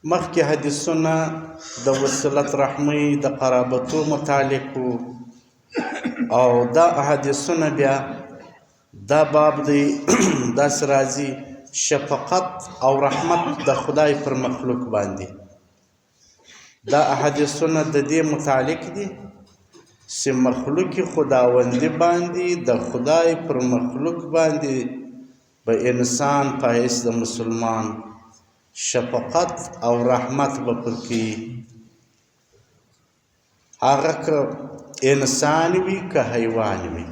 مخکې حدیثونه د وصلت رحمۍ د قرابتو متعلق وو او دا حدیثونه بیا دا باب دی، داسې راځي شفقت او رحمت د خدای پر مخلوق باندې. دا احادیثونه د دې متعلق دي چې مخلوق خداوندي باندې، د خدای پر مخلوق باندې به انسان په حیث د مسلمان شفقت او رحمت به پر کوي، هغه که انسان وي که حیوان وي،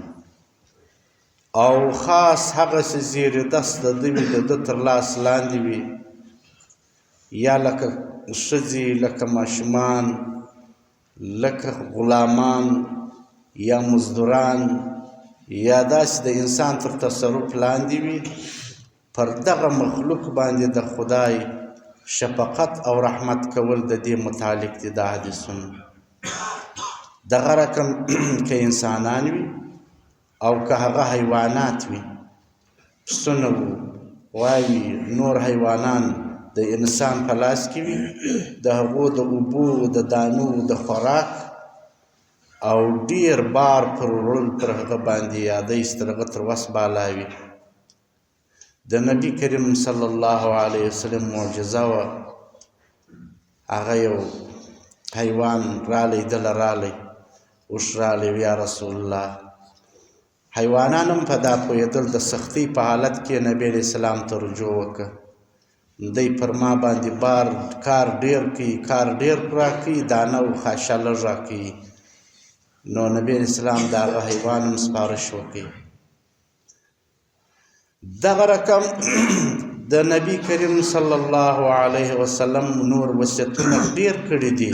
او خاص هغه چې زیر دست د ده وي، د ده تر لاس لاندې وي، یا لکه ښځې، لکه ماشومان، لکه غلامان یا مزدوران، یا داسې د انسان تر تصرف لاندې وي، پر دغه مخلوق باندې د خدای شفقت او رحمت کول د دې متعلق دي دا حدیثونه. دغه رقم که انسانان وي او که هغه حیوانات وي، پسونه وو، غواوي، نور حیوانان د انسان په لاس کې وي، د هغو د اوبو، د دانو، د خوراک او ډیر بار پر وړل پر هغه باندې یادی چې تر هغه تر وس بالا وي. د نبی کریم صلی الله علیه وسلم معجزه وه، هغه یو حیوان رالی، دله رالی، اوښ رالی، یا رسول الله. حیوانان هم په دا پوهېدل، د سختۍ په حالت کې نبی علیه السلام ته رجوع وکړه، دی پر ما باندې بار کار ډیر کوي، کار ډیر راکوي، دانه او خاشه لږ راکوي. نو نبی علیه السلام د هغه حیوان هم سپارښت وکړي. دغه رقم د نبی کریم صلی الله علیه وسلم نور وصیتونه ډیر کړي دي.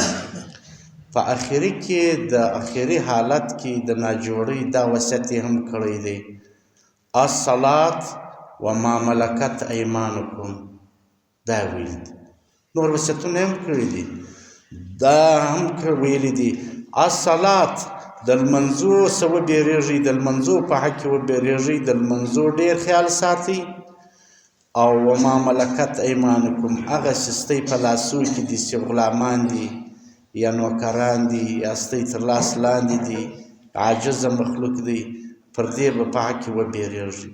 په اخري کې، د اخري حالت کې د ناجوړۍ دا وصیت یې هم کړی دی، الصلاة وما ملکت ایمانکم، دا ویل دي. نور وصیتونه هم کړي دي، دا هم ویلي دي، الصلاة، د لمنځو څه وبېرېږئ، د لمنځو په حق کې وبېرېږئ، د لمنځو ډېر خیال ساتئ، او وما ملکت ایمانکم، هغه چې ستۍ په لاسو کې دي، چې غلامان دي یا نوکران دي یا ستۍ تر لاس لاندې دي، عاجزه مخلوق دی، پر دې به په حق کې وبېرېږئ.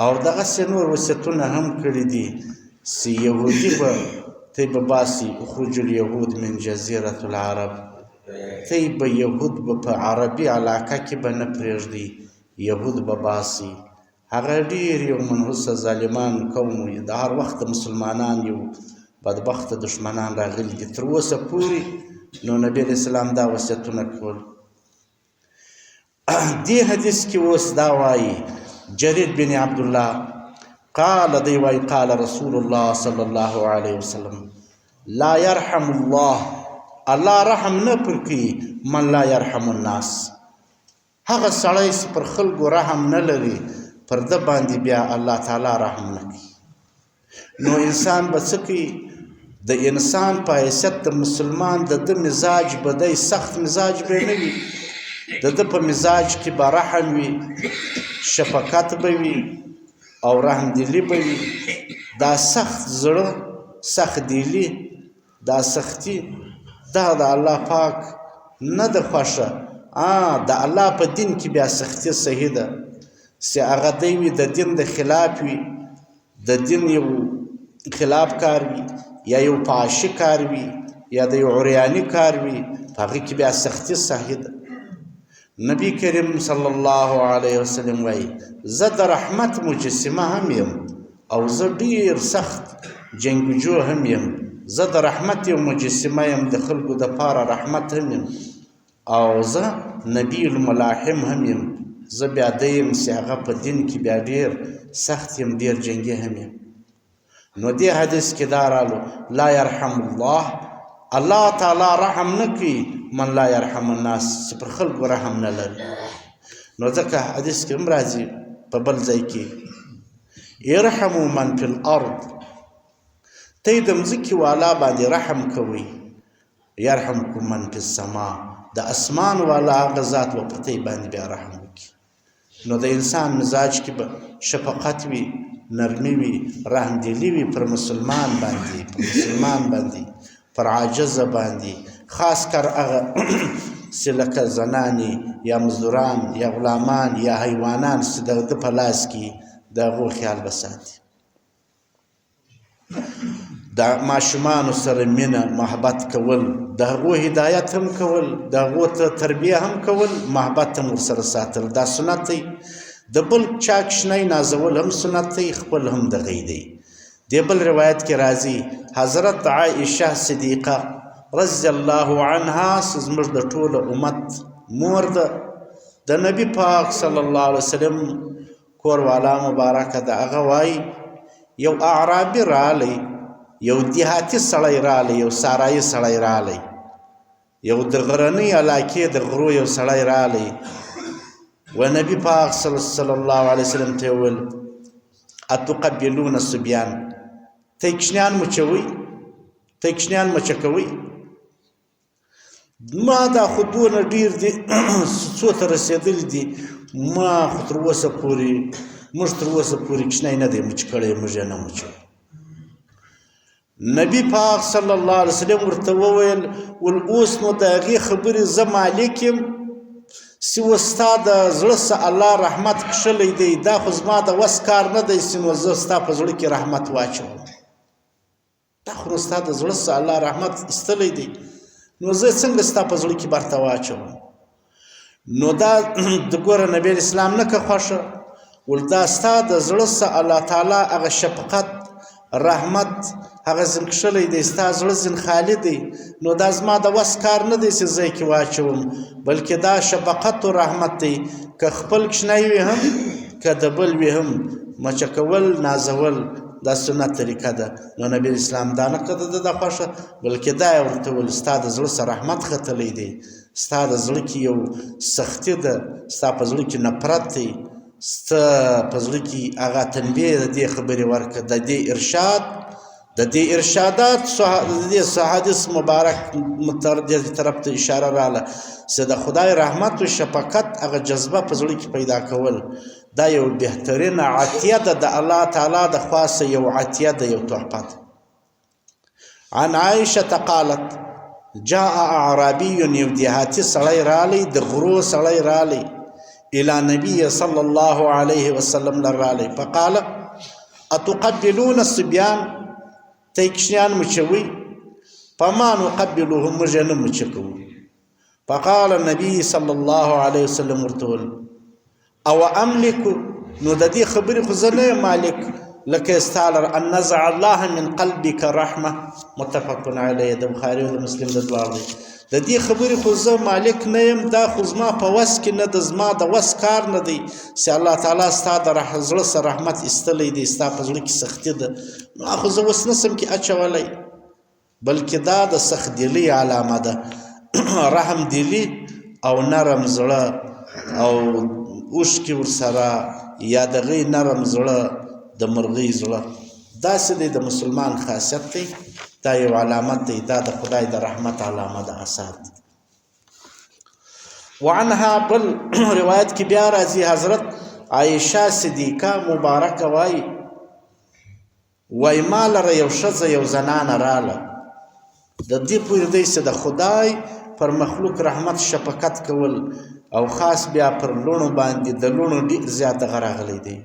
او دغسې نور وصیتونه هم کړي دي چې یهودي به تی به باسي، اخرج اليهود من جزیرة العرب، تی به یهود به په عربي علاقه کې به نه پرېږدي، یهود به باسي. هغه ډېر یو منحوسه ظالمان قوم وي، د هر وخت مسلمانان یو بدبخته دښمنان راغلي دي تر اوسه پورې. نو نبی علیه السلام دا وصیتونه کول. دې حدیث کې اوس دا وایي جرير بن عبد الله قال، دی وایي قال رسول الله صلی الله علیه وسلم لا يرحم الله، الله رحم نه پر کوي، من لا يرحم الناس، هغه سړی چې پر خلکو رحم نه لري پر ده باندې بیا الله تعالی رحم نه کوي. نو انسان به څه کوي؟ د انسان په حیثیت د مسلمان د ده مزاج به دی سخت مزاج به نه وي، د ده په مزاج کې به رحم وي، شفقت به وي او رحم دلی به وي. دا سخت زړه، سخت دلی، دا سختی دا د الله پاک نه ده خوښه. د الله په دین کې بیا سختی صحیح ده چې هغه دی وي د دین د خلاف وي، د دین یو خلاف کار وي یا یو فحاشي کار وي یا د یو عریاني کار وي، په هغه کې بیا سختی صحیح ده. نبی کریم صلی الله علیه وسلم وایي زه د رحمت مجسمه هم یم او زه ډیر سخت جنګجو هم یم، زه د رحمت یو مجسمه یم، د خلکو دپاره رحمت هم یم، او زه نبی الملاحم هم یم، زه بیا دی یم چې هغه په دین کې بیا ډیر سخت یم، ډیر جنګي هم یم. نو دې حدیث کې دا رالو لا يرحم الله، الله تعالی رحم نه کوي من لا يرحم الناس، چې پر خلکو رحم نه لري. نو ځکه حدیث کې هم راځي په بل ځای کې ارحموا من فی الارض، تی د مځکې والا باندې رحم کوئ، يرحمکم من فی السما، د اسمان والا هغه ذات به په تی باندې بیا رحم وکړي. نو د انسان مزاج کې به شفقت وي، نرمي وي، رحم دلي وي پر مسلمان باندې، پر مسلمان باندې، پر عاجز باندې، خاص کر هغه چې لکه زنانې یا مزدوران یا غلامان یا حیوانان چې د ده په لاس کې، د هغو خیال به ساتي. د ماشومانو سره مینه محبت کول، د هغو هدایت هم کول، د هغو ته تربیه هم کول، محبت هم ورسره ساتل، دا سنت دی. د بل چا کوچنی نازول هم سنت دی، خپل هم دغی دی. دی بل روایت کې راځي حضرت عائشه صدیقه رضی الله عنها چې زموږ د ټولو امت مور ده، د نبی پاک صلی الله علیه وسلم کور والا مبارکه ده، هغه وایي یو اعرابي رالی، یو دیهاتي سړی رالی، یو سارایي سړی رالی، یو د غرنۍ علاقې د غرو یو سړی رالی و نبی پاک صلی الله علیه وسلم ته وویل اتقبلون الصبیان، ته کوچنیان مچوئ، ته کوچنیان مچه کوئ؟ ما دا خو دونه ډېر دي څو ته رسېدلي دي، ما خو تر اوسه پورې، موږ تر اوسه پورې کوچنی نه دی مچ کړی، موږ یې نه مچوو. نبی پاک صلی الله علیه وسلم ورته وویل ول اوس نو د هغې خبرې زه مالک یم چې اوس ستا د زړه څه الله رحمت کښلی دی، دا خو زما د وس کار نه دی چې نو زه ستا په زړه کې رحمت واچوم، دا خو نو ستا د زړه څخه الله رحمت ایستلی دی، نو زه څنګه ستا په زړه کې برته واچوم؟ نو دا د ګوره نبی اسلام نه که خوښه ول دا ستا د زړه څخه الله تعالی هغه شفقت رحمت هغه زین کښلی دی، ستا زړه زین خالی دی، نو دا زما د وس کار نه دی چې زه یې کې واچوم، بلکې دا شفقت او رحمت دی، که خپل کوچنی وي هم که د بل وي هم مچه کول نازول دا سنت طریقه ده. نو نبی اسلام دا نه کړه د ده خوښه، بلکې دا یې ورته وویل ستا د زړه سره رحمت ختلی دی، ستا د زړه کې یو سختي ده، ستا په زړه کې نفرت دی، ستا په زړه کې هغه تنبیه د دې خبرې ورکړه، د دې ارشاد، د دې ارشادات د دې حدیث مبارک دې طرف ته اشاره راله چې د خدای رحمت او شفقت هغه جذبه په زړه کې پیدا کول دا یو بهترینه عطیه ده د الله تعالی د خوا څخه، یو عطیه ده، یو تحفه ده. عن عائشه قالت جاء اعرابي، یو دیهاتي سړی رالی، د غرو سړی رالی، الى نبی صلی الله علیه وسلم لرالی، فقال اتقبلون الصبيان، ته کوچنیان مچوي؟ فما نقبلهم، موږ یې نه مچه کوو. فقال النبي صلی الله علیه وسلم ورته وویل او املک، نو د دې خبرې خو زه نه یم مالک، لکه ستا لره ان نزع الله من قلبك رحمه، متفق علیه، د بخاري او د مسلم د دواړو دی. د دې خبرې خو زه مالک نه یم، دا خو زما په وس کې نه ده، زما د وس کار نه دی چې الله تعالی ستا د زړه سره رحمت ایستلی دی، ستا په زړه کې سختي ده، نو خو زه اوس نه سم کې اچولی، بلکې دا د سخت دلی علامه ده. رحم دلی او نرم زړه او اوښکې ورسره یا د غی نرم زړه د مرغۍ زړه داسې دی، د مسلمان خاصیت دی، دا یو علامت دی، دا د خدای د رحمت علامه ده، آثار دی. وعنها بل روایت کې بیا راځي حضرت عائشه صدیقه مبارکه وایي، وای ما لره یو ښځه یو زنانه راله، د دې پورې دی چې د خدای پر مخلوق رحمت شفقت کول او خاص بیا پر لوڼو باندې د لوڼو ډېر زیات دغه راغلی دی،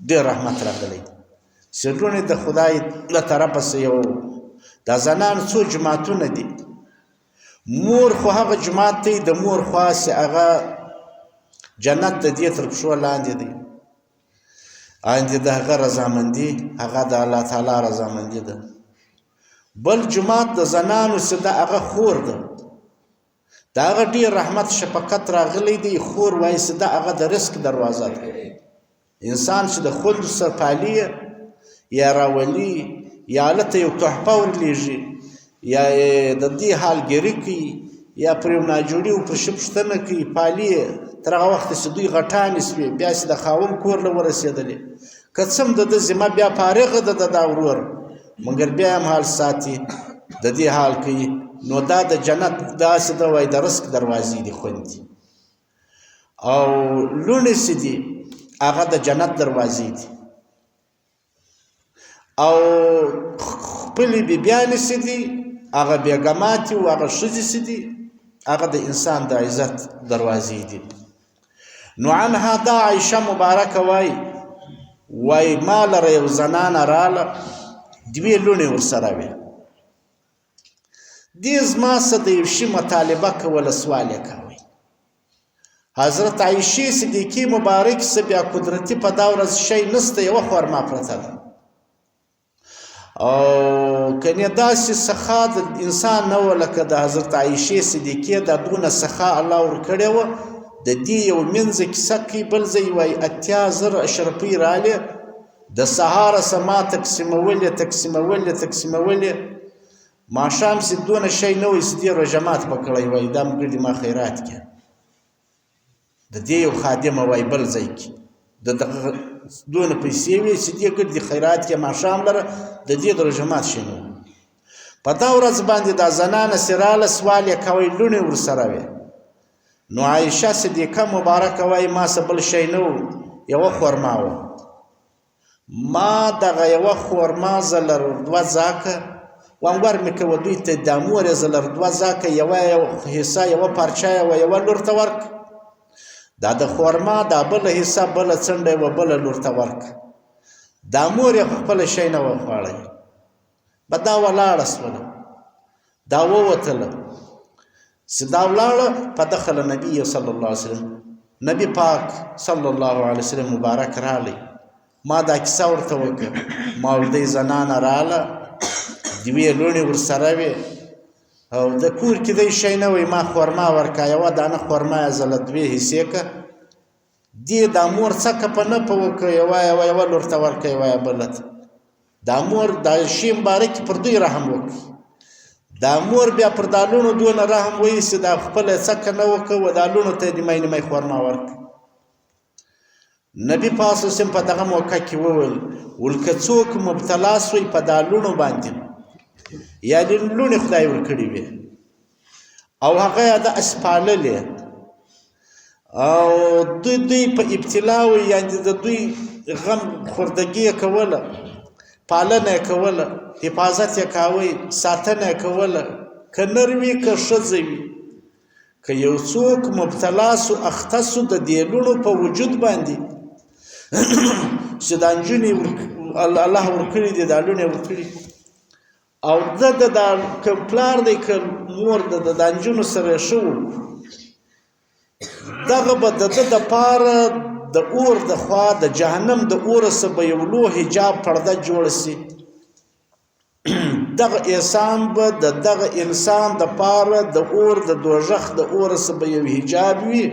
ډېر رحمت راغلی دی چې لوڼې د خدای له طرفه څه یو دا زنان څو جماعتونه دي. مور خو هغه جماعت دی، د مور خوا چې هغه جنت د دې تر پښو لاندې دی، اندې د هغه رضامندي هغه د الله تعالی رضامندي ده. بل جماعت د زنانو چې د هغه خور ده، د هغه ډېر رحمت شفقت راغلی دی. خور وایي چې د هغه د رزق دروازه ده. انسان چې د خوندو سره پالي یا راولي یا هلته یو تحفه ورلېږي یا یې د دې حال ګیري کوي یا پر یو ناجوړي او پر شي پوښتنه کوي، پالي یې تر هغه وخته چې دوی غټانې سوې، بیا چې د خاوند کور له ورسېدلې، که څه هم د ده ذمه بیا فارغه ده د دا ورور، مګر بیا هم حال ساتي، د دې حال کوي، نو دا د جنت داسې ده وایي د رزق دروازې دي خوندي او لوڼې چې دي هغه د جنت دروازې دي. او خپلې بیبیانې څه دي، هغه بیګماتې او هغه ښځې څه دي، هغه د انسان د عزت دروازې دي. نو عنها دا عایشه مبارکه وایي، وایي ما لره یو زنانه راله، دوې لوڼې ورسره وې. دې زما څه د یو شي مطالبه کوله، سوال یې کاوه. حضرت عایشې صدیقې مبارک څه بیا قدرتي په دا ورځ شی نسته، یوه خورما پرته ده. او کنې داسې سخا د انسان نه وه لکه د حضرت عایشې صدیقې، دا دونه سخا الله ورکړې وه. د دې یو منځ کیسه کوي، بل ځای وایي 80,000 اشرفۍ رالې، د سهاره څه ما تقسیمولې تقسیمولې تقسیمولې، ماښام چې دونه شی نه وای چې دې روژه مات به کړی وای، دا مګر دې ما خیرات کړي. د دې یو خادمه وای بل ځای کې د دغه دونه پیسې وې چې دې ګړ دې خیرات کې ماښام لره د دې د روژه مات شی نه. په دا ورځ باندې دا زنانه چې راله سوال یې کوی، لوڼې ورسره وې. نو عایشه صدیقه مبارکه وایي ما څه بل شی نه و، یوه خورما وه. ما دغه یوه خورما زلر دوه ځاکه وانګور مې کوه دوی ته، دا مور یې زلر دوه ځاکه، یوه یو حصه یوه پارچه یوه یوه لور ته ورک، دا د خورما دا بله حصه بله څنډه یوه بله لور ته ورک. دا مور یې خو خپله شی نه وه خوړلی، به دا ولاړه سوله، دا ووتله. چې دا ولاړه فدخل نبی صلی الله علیه وسلم، نبی پاک صلی الله علیه وسلم مبارک راغی. ما دا کیسه ورته وکړه، ما ورته زنانه راله، دوې لوڼې ورسره وې او د کور کې دی شی نه وی، ما خورما ورکا، یوه دانه خورما یې زله دوې حصې که، دې دا مور څکه په نه په وکړه، یوه یوه یوه لور ته ورکړه، یوه یې بله ته. دا مور دا شی مبارک پر دوی رحم وکړي. دا مور بیا پر دا لوڼو دونه رحم وایي چې دا خپله څکه نه وکړه و دا لوڼو ته یې نیمه نیمه خورما ورکړه. نبی پاک صلی الله علیه وسلم په دغه موقع کې وویل، ولکه څوک مبتلا سوی په دا لوڼو باندې، یعنې لوڼې خدای ورکړي وي او هغه یې د اسپاللې او دوی دوی په ابتلا وي، یعنې د دوی غم خوردګي یې کوله، پالنه یې کوله، حفاظت یې کاوه، ساتنه یې کوله، که نر وي که ښځه وي، که یو څوک مبتلا سو اخته سو د دې لوڼو په وجود باندې چې دا نجونې الله ورکړي دي، دا لوڼې ورکړي او د د دا که پلار دی که مور د د نجونو سره ښه وکړو، دغه به د ده دپاره د اور د خوا د جهنم د اور څخه به یو لوی حجاب پرده جوړ سي. دغه احسان به د دغه انسان د پاره د اور د دوزخ د اور څخه به یو حجاب وي،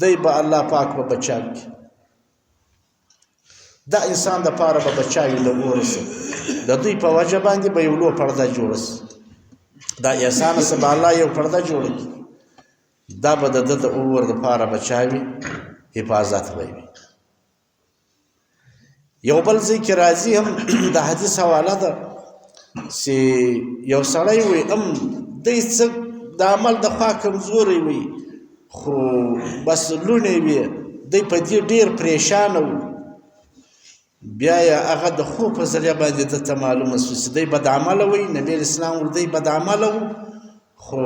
دی به الله پاک به بچاو کړي. دا انسان د پاره به بچاوي د اور څخه، د دوی په وجه باندې به یو لوی پرده جوړه سي. دا احسان څخه به الله یو پرده جوړه کړي، دا به د ده د اور د پاره بچاوي، حفاظت به وي. یو بل ځای کې راځي هم د حدیث حواله ده چې یو سړی وي هم دی څه د عمل د خوا کمزوری وي، خو بس لوڼې وي، دی په دې ډېر پریشانه و. بیا یې هغه د خوب په ذریعه باندې ده ته معلومه سوه چې دی بدعمله وي. نبي علیه السلام ور دی بدعمله و، خو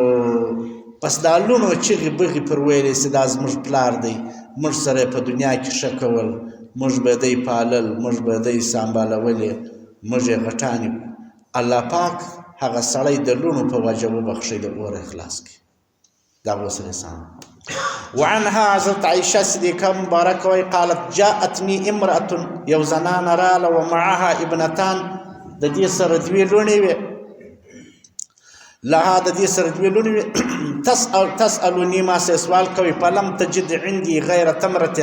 پس دا لوڼو چغې بغې پر ویلې چې دا زموږ پلار دی، موږ سره په دنیا کې ښه کول، موږ به دی پالل، موږ به دی سامبالولې، موږ یې غټانې کړو. الله پاک هغه سړی د لوڼو په وجه وبخښی، د اوره خلاص کړي. دا غوسه انسان. وعنها حضرت عائشة صدیقه مبارک وای قالت جاءتني امرأة، یو زنانه راله ومعها ابنتان، د دې سره دوې لوڼې وې، لها د دې سره دوې لوڼې وې، تسألني ما سه سوال کوي، فلم تجد عندي غیر تمرة،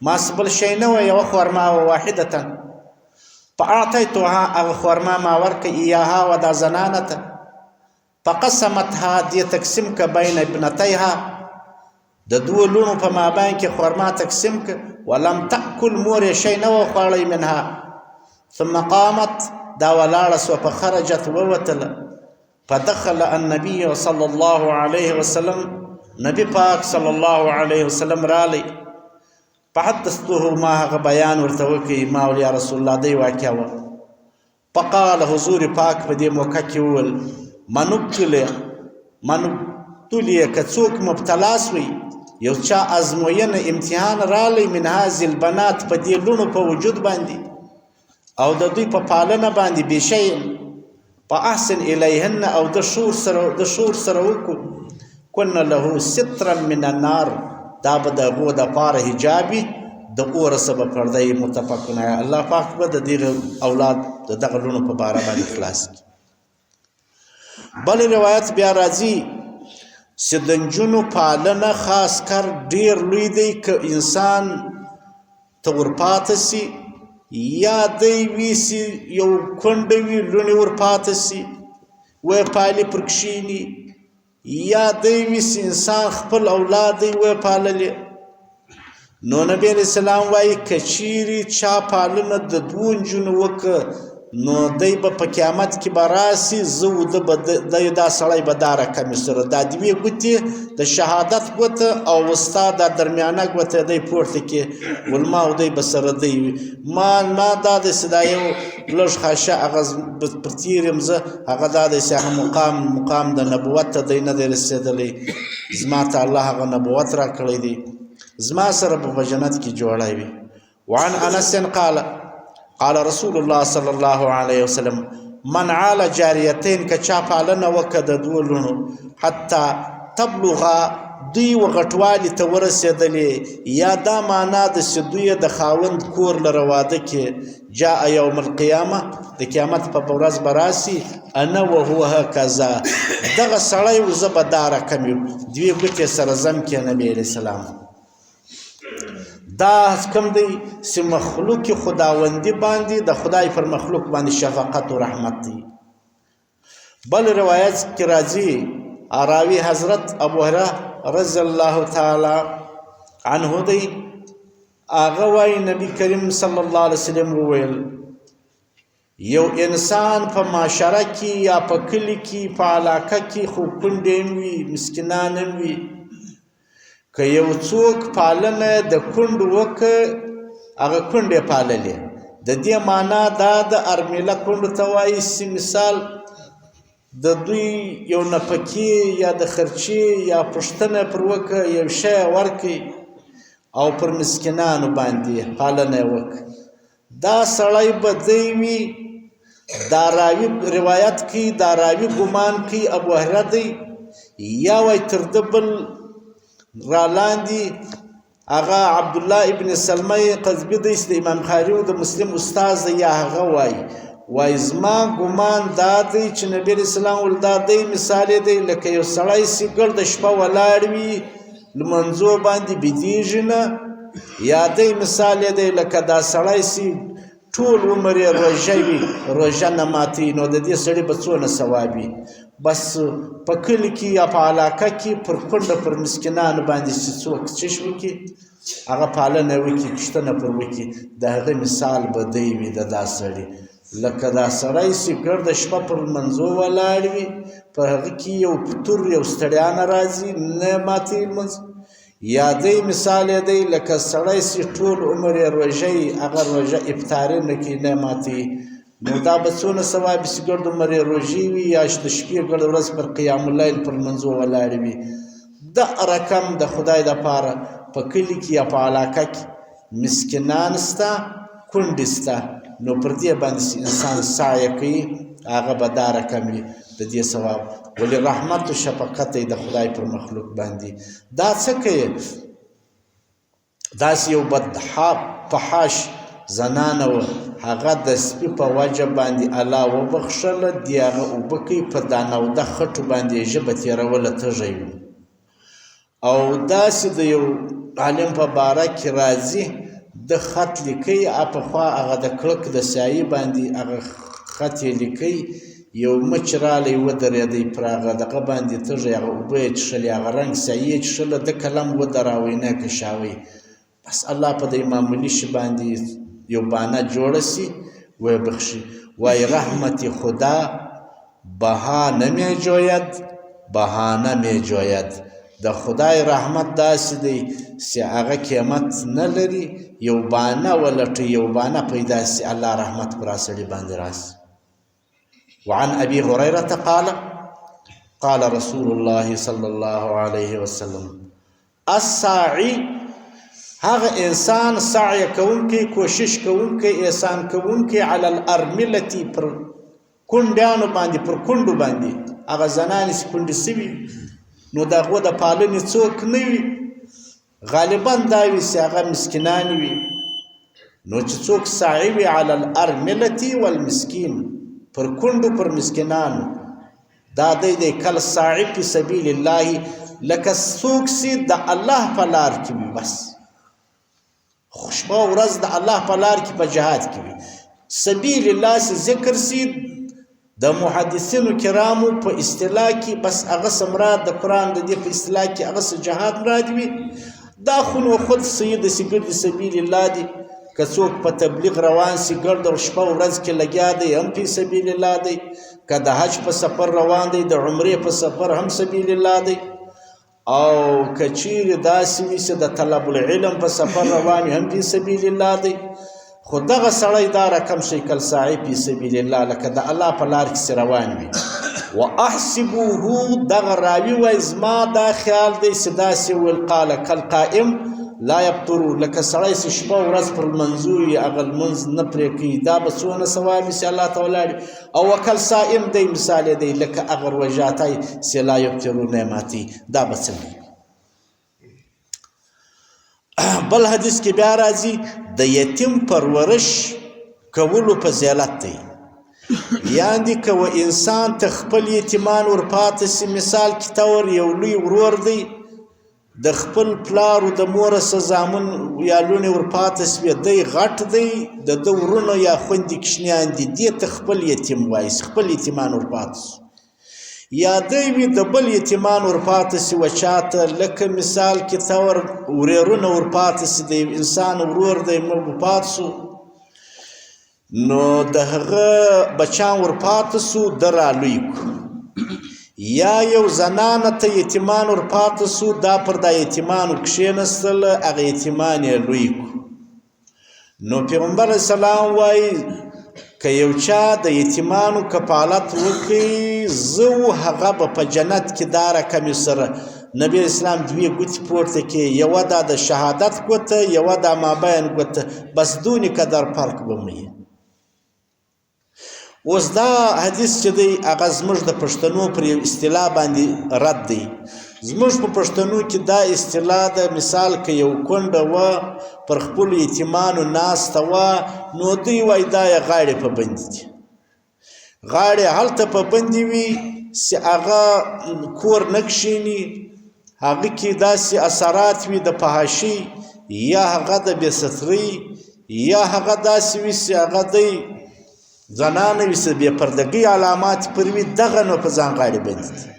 ما څه بل شی نه وه، یوه خورما وه واحدة، فأعطيتها هغه خورما ما ورکړه ایاها و دا زنانه ته، فقسمتها دې تقسیم که بین ابنتیها، د دوو لوڼو په مابین کې خورما تقسیم که، ولم تأکل مور یې شی نه وه خوړی منها. ثم قامت دا ولاړه سوه، فخرجت ووتله، فدخل النبي صلی الله علیه وسلم، نبی پاک صلی الله علیه وسلم رالی، فحدثته ما هغه بیان ورته وکړي، ما ول یا رسول الله دی واقعه وه. فقال حضور پاک په دې موقع کې وویل من ابتلی من ابتلی که څوک مبتلا سوی یو چا ازموینه امتحان رالی من هذه البنات په دې لونو په وجود باندې او د دوی په پالنه باندې بشی په احسن الیهن او د شور سره د شور سره وکړو کن له سترا من النار دا به د هغو دپاره حجاب وي د اور سبب پرده یې متفقون علیه. الله پاک به د دې اولاد د دغه لوڼو په باره باندې خلاص کړي. بل روایت بیا راځي چې د نجونو پالنه خاص کر ډیر لوی دی که انسان ته ورپاته سي یا دی وي سي یو کونډه وي لوڼې ورپاته سي ویې پالي پر کښېني یا دی وي چې انسان خپل اولاد دی وپاللې نو نبی علیہ السلام وایي که چیرې چا پالنه د دوو نجونو وکړه نو دی به په قیامت کې به راسي زه و ده به دی دا سړی به دا رقم سره دا دوې ګوتې د شهادت ګوته او ستا دا درمیانه ګوته دی پورته کې ولما او دی به سره دی وي ما ما دا داسې دا یو لږ خاشه هغه پر تېر یم زه هغه دا دی چې هغه مقام مقام د نبوت ته دی نه دی رسېدلی زما ته الله هغه نبوت راکړی دی زما سره به په جنت کې جوړی وي. وعن انس قال قال رسول الله صلى الله عليه وسلم من عال جاريتين که چا پالنه وکړه د دوو لوڼو حتی تبلغا دوی و غټوالي ته ورسېدلې یا دا معنا د چې دوی د خاوند کور لره واده کې جاء یوم القیامه د قیامت په ورځ به راسي انا وهو هکذا دغه سړی و زه به دا رقم یو دوې ګوتې سره زم کې نبی علیه السلام دا کوم دی چې مخلوق خداوندی باندې د خدای پر مخلوق باندې شفقت او رحمت دی. بل روایت کې راځي راوی حضرت ابو هريره رضی الله تعالی عنه دی هغه وایي نبی کریم صلی الله علیه وسلم وویل یو انسان په معاشره کې یا په کلي کې په علاقه کې خو کونډې هم وي مسکینان هم وي که یو څوک پالنه د کونډو وکړه هغه کونډې پاللې د دې معنا دا د ارمیله کونډو ته وایي چې مثال د دوی یو نفقې یا د خرچې یا پوښتنه پر وکړه یو شی ورکړي او پر مسکینانو باندې پالنه یې وکړه دا سړی به دی وي دا راوي روایت کوي دا راوي ګمان کوي ابو هرره دی یا وای تر ده بل را لاندې هغه عبد الله ابن سلمه قذبی دی چې د امام بخاري او د مسلم استاد دی یا هغه وای وای زما ګمان دا دی چې نبی رسول الله ول دا دی مثال دی لکه یو سړی چې ګرد شپه ولاړ وي لمنځو باندې بیدیږي نه یا دی مثال دی لکه دا سړی چې ټول عمر یې روژه وي روژه نه ماتوي نو د دې سړي به څونه ثواب وي. بس په کلي کې یا په علاقه کې پر کونډه پر مسکینانو باندې چې څوک چش وکړي هغه پالنه وکړي پوښتنه پر وکړي د هغه مثال به دی وي د دا سړي لکه دا سړی چې ګرده شپه پر لمنځو ولاړ وي په هغه کې یو پتور یو ستړیا نه راځي نه ماتوي لمونځ یا دی مثال یې دی لکه سړی چې ټول عمر یې روژه وي هغه روژه افطاري نه کوي نه ماتوي نو دا به څونه ثواب چې ګرد عمر یې روژې وي یا د شپې ګرد ورځ پر قیام اللیل پر لمنځو ولاړې وي د رقم د خدای دپاره په کلي کې یا په علاقه کې مسکینان سته کونډې سته نو پر دې باندې چې انسان سعی کوي هغه به دا رقم وي د دې ثواب ولې رحمت او شفقت دی د خدای پر مخلوق باندې دا څه کوي داسې یو بدحا فحاش زنانه وه هغه د سپي په وجه باندې الله وبخښله دی هغه اوبه کوي په دا نوده خټو باندې یې ژبه تېروله تږی و او داسې د یو عالم په باره کې راځي د خط لیکي پخوا هغه د کړک د سیاهي باندې هغه خط یې لیکي یو مچ رالی ودرېدی پر هغه دغه باندې تږی هغه اوبه یې څښلې هغه رنګ سیاهي یې څښله ده قلم ودراوی نه کشاوی بس الله په دې معمولی شي باندې یو بانه جوړه سي ویې بخښي وای رحمت خدا بهانه مې جوید بهانه مې جوید د خدای رحمت داسې دی چې هغه قیمت نه لري یو بانه ولټي یو بانه پیدا سي الله رحمت پر سړي باندې راسي. وعن ابي هريره قال قال رسول الله صلى الله عليه وسلم الساعي هغه انسان سعی کوونکی، کوشش کوونکی، احسان کوونکی، علی الارملتی پر کونډیانو باندې، پر کونډو باندې، هغه زنانې چې کونډې سوي نو د هغو د پالنې څوک نه وي، غالبا دا وي چې هغه مسکینان وي. نو چې څوک سعی وي علی الارملتی والمسکین پر کونډو پر مسکینانو، دا دی دی کل ساعی فی سبیل الله، لکه څوک چې د الله په لار کې وي، بس شپه ورځ د الله په لار کې په جهاد کې وي. سبیل الله چې ذکر سي د محدثینو کرامو په اصطلاح کې، بس هغه څه مراد د قرآن د دې په اصطلاح کې هغه څه جهاد مراد وي. دا خو نو خود سید داسې ګرد سبیل الله دی، که څوک په تبلیغ روان سي ګرد او شپه ورځ کې لګیا دی هم فی سبیل الله دی، که د حج په سفر روان دی د عمرې په سفر هم سبیل الله دی، او که چیرې داسې وي چې د طلب العلم په سفر روان وي هم فی سبیل الله دی. خو دغه سړی دا رقم شي کل ساعي فی سبیل الله، لکه د الله په لار کې روان وي. واحسبوه دغه راوي وایي زما دا خیال دی چې داسې وویل، قال کل قائم لا یبترو، لکه سړی چې شپه ورځ پر لمانځو وي هغه لمونځ نه پرې کوي، دا به څونه ثواب وي چې الله ته ولاړ وي. او وکل صائم دی مثال یې دی لکه هغه روژاتی چې لا یبترو نه ماتوي، دا به څنګه وي؟ بل حدیث کې بیا راځي د یتیم پرورش کولو فضیلت دی. یعنی که و انسان ته خپل یتیمان ورپاته سي، مثال کې طور یو لوی ورور دی، د خپل پلار او د مور څخه زامن یا لوڼې ورپاته سوې، دی غټ دی، د ده وروڼه یا خویندې کوچنیان دي، دې ته خپل یتیم وایي، خپل یتیمان ورپاته سو. یا دی وي د بل یتیمان ورپاته سي و چاته، لکه مثال کې طور ورېرونه ورپاته سي، د یو انسان ورور دی مړ وفات سو، نو د هغه بچان ورپاته سو، ده رالوی کو. یا یو زنانه ته یتیمان ورپاته سو، دا پر دا یتیمانو کښېنستله، هغه یتیمان یې لوی کو. نو پیغمبر علیه السلام وایي که یو چا د یتیمانو کفالت وکړي، زه و هغه به په جنت کې دا رقم سره. نبی اسلام دوې ګوتې پورته کړې، یوه دا د شهادت ګوته، یوه دا مابین ګوته، بس دونې قدر فرق به مو وي. اوس دا حدیث چې دی هغه زموږ د پښتنو پر یو اصطلاح باندې رد دی. زموږ په پښتنو کې دا اصطلاح ده، مثال که یو کونډه وه پر خپلو یتیمانو ناسته وه، نو دوی وایي دا یې غاړې په بندې دي، غاړې هلته په بندې وي چې هغه کور نه کښېني، هغه کې داسې اثرات وي د فحاشي، یا هغه د بې سترۍ، یا هغه داسې وي چې هغه دی زنانه وي چې بې پردګۍ علامات پر وي، دغه نو په ځان غاړې بندې دي.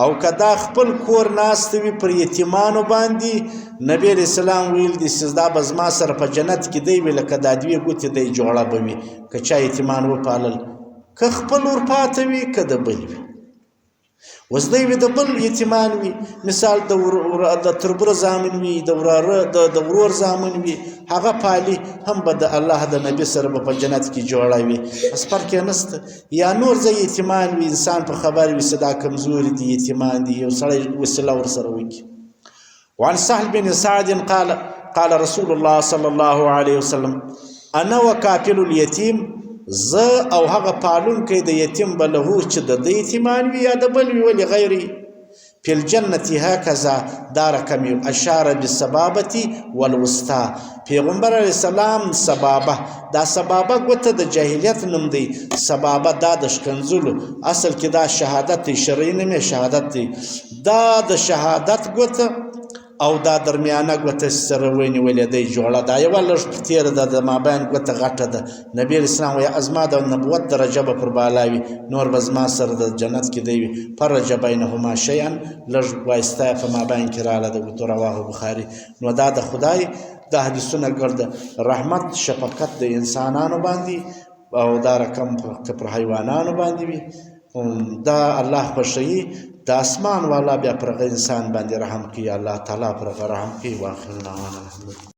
او که دا خپل کور ناست وي پر یتیمانو باندې، نبی علیه السلام ویل دي چې دا به زما سره په جنت کې دی وي، لکه دا دوې ګوتې دی جوړه به وي که چا یتیمان وپالل، که خپل ورپاته وي که د بل وي. اوس دی وي د بل یتیمان وي، مثال د تربره زامن وي، د وراره د ورور زامن وي، هغه پالي هم به د الله د نبي سره به په جنت کې جوړه وي، بس فرق یې نشته. یا نور ځای یتیمان وي، انسان په خبر وي چې دا کمزوري دي یتیمان دي، یو سړی وسیله ورسره وکړي. وعن سهل بن سعد قال قال رسول الله صلى الله عليه وسلم انا وکافل اليتیم، زه او هغه پالونکی د یتیم به له چې د ده یتیمان وي یا د بل وي ولغیري فی الجنة هکذا، دا رقم یو اشاره بالسبابة والوسطی. پیغمبر علیه السلام سبابه، دا سبابه ګوته د جاهلیت نوم دی، سبابه دا د ښکنځلو، اصل کې دا شهادت دی، شرعي نوم یې شهادت دی، دا د شهادت ګوته او دا درمیانه ګوته چې سره ونیولې دی جوړه ده، یوه لږ په تېره ده، د مابین ګوته غټه ده. نبی علیه السلام وایي زما د نبوت درجه به پر بالا وي، نور به زما سره د جنت کې دی وي. فرج بینهما شیئا، لږ وایسته یې په مابین کې راغله د ګوتو. رواه بخاري. نو دا د خدای د حدیثونه ګرده رحمت شفقت د انسانانو باندې او دا رقم که پر حیوانانو باندې وي، دا الله خوښوي. د اسمان والا بیا پر هغه انسان باندې رحم کوي، الله تعالی پر هغه رحم کوي. واخر دعوانا الحمدلله.